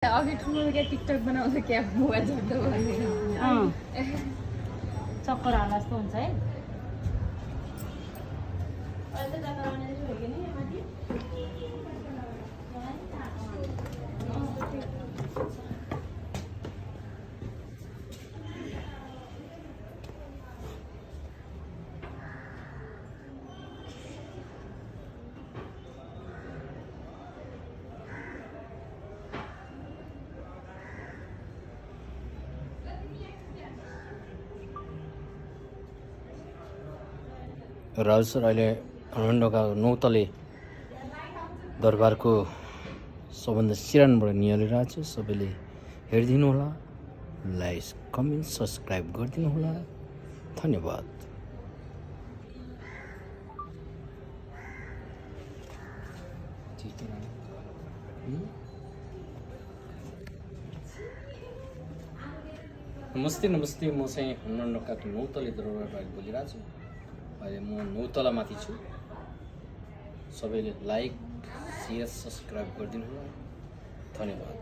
अघि ठुलो क्या टिकटक बनाउँदा क्या बुवा झड्डो भनेर चक्कर हाल्दा जस्तो हुन्छ है। राज सर अहिले काठमाडौँका 9 तले दरबारको सबभन्दा सिरानबाट निहालिरहेको छु। सबैले हेरिदिनु होला, लाइक कमेन्ट सब्सक्राइब गरिदिनु होला। धन्यवाद। नमस्ते नमस्ते, म चाहिँ काठमाडौँका 9 तले दरबारबाट बोलिरहेको छु। अहिले म 9 तला माथि छु। सबैले लाइक शेयर सब्सक्राइब गरिदिनु होला। धन्यवाद।